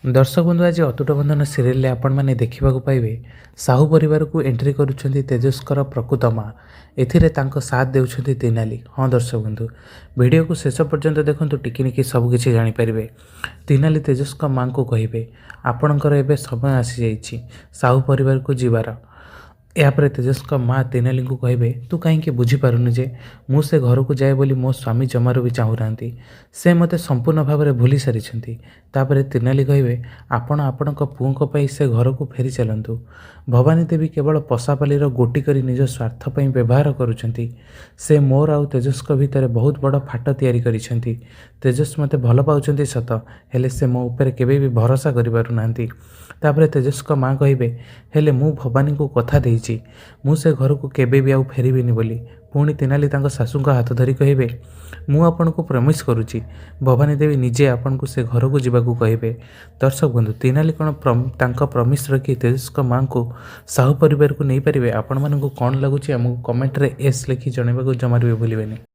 ଦର୍ଶକ ବନ୍ଧୁ, ଆଜି ଅତୁଟ ବନ୍ଧନ ସିରିଏଲରେ ଆପଣମାନେ ଦେଖିବାକୁ ପାଇବେ, ସାହୁ ପରିବାରକୁ ଏଣ୍ଟ୍ରି କରୁଛନ୍ତି ତେଜସ୍କର ପ୍ରକୃତ ମା। ଏଥିରେ ତାଙ୍କ ସାଥ ଦେଉଛନ୍ତି ତିନାଲି। ହଁ ଦର୍ଶକ ବନ୍ଧୁ, ଭିଡ଼ିଓକୁ ଶେଷ ପର୍ଯ୍ୟନ୍ତ ଦେଖନ୍ତୁ, ଟିକିନିକି ସବୁକିଛି ଜାଣିପାରିବେ। ତିନାଲି ତେଜସ୍ଙ୍କ ମାଙ୍କୁ କହିବେ, ଆପଣଙ୍କର ଏବେ ସମୟ ଆସିଯାଇଛି ସାହୁ ପରିବାରକୁ ଯିବାର। ଏହାପରେ ତେଜସ୍ଙ୍କ ମା ତିନାଲିଙ୍କୁ କହିବେ, ତୁ କାହିଁକି ବୁଝିପାରୁନୁ ଯେ ମୁଁ ସେ ଘରକୁ ଯାଏ ବୋଲି ମୋ ସ୍ୱାମୀ ଜମାରୁ ବି ଚାହୁଁନାହାନ୍ତି? ସେ ମୋତେ ସମ୍ପୂର୍ଣ୍ଣ ଭାବରେ ଭୁଲି ସାରିଛନ୍ତି। ତାପରେ ତିନାଲି କହିବେ, ଆପଣ ଆପଣଙ୍କ ପୁଅଙ୍କ ପାଇଁ ସେ ଘରକୁ ଫେରି ଚାଲନ୍ତୁ। ଭବାନୀ ଦେବୀ କେବଳ ପଶାପାଲିର ଗୋଟି କରି ନିଜ ସ୍ୱାର୍ଥ ପାଇଁ ବ୍ୟବହାର କରୁଛନ୍ତି। ସେ ମୋର ଆଉ ତେଜସ୍ଙ୍କ ଭିତରେ ବହୁତ ବଡ଼ ଫାଟ ତିଆରି କରିଛନ୍ତି। ତେଜସ୍ ମୋତେ ଭଲ ପାଉଛନ୍ତି ସତ, ହେଲେ ସେ ମୋ ଉପରେ କେବେ ବି ଭରସା କରିପାରୁନାହାନ୍ତି। ତାପରେ ତେଜସ୍ଙ୍କ ମା କହିବେ, ହେଲେ ମୁଁ ଭବାନୀଙ୍କୁ କଥା ଦେଇଛି, ମୁଁ ସେ ଘରକୁ କେବେ ବି ଆଉ ଫେରିବିନି ବୋଲି। ପୁଣି ତିନାଲି ତାଙ୍କ ଶାଶୁଙ୍କ ହାତ ଧରି କହିବେ, ମୁଁ ଆପଣଙ୍କୁ ପ୍ରମିସ୍ କରୁଛି, ଭବାନୀ ଦେବୀ ନିଜେ ଆପଣଙ୍କୁ ସେ ଘରକୁ ଯିବାକୁ କହିବେ। ଦର୍ଶକ ବନ୍ଧୁ, ତିନାଲି କ'ଣ ତାଙ୍କ ପ୍ରମିସ୍ ରଖି ତେଜସ୍ଙ୍କ ମାଆଙ୍କୁ ସାହୁ ପରିବାରକୁ ନେଇପାରିବେ? ଆପଣମାନଙ୍କୁ କ'ଣ ଲାଗୁଛି, ଆମକୁ କମେଣ୍ଟରେ ଏସ୍ ଲେଖି ଜଣାଇବାକୁ ଜମାରୁ ବି ଭୁଲିବେନି।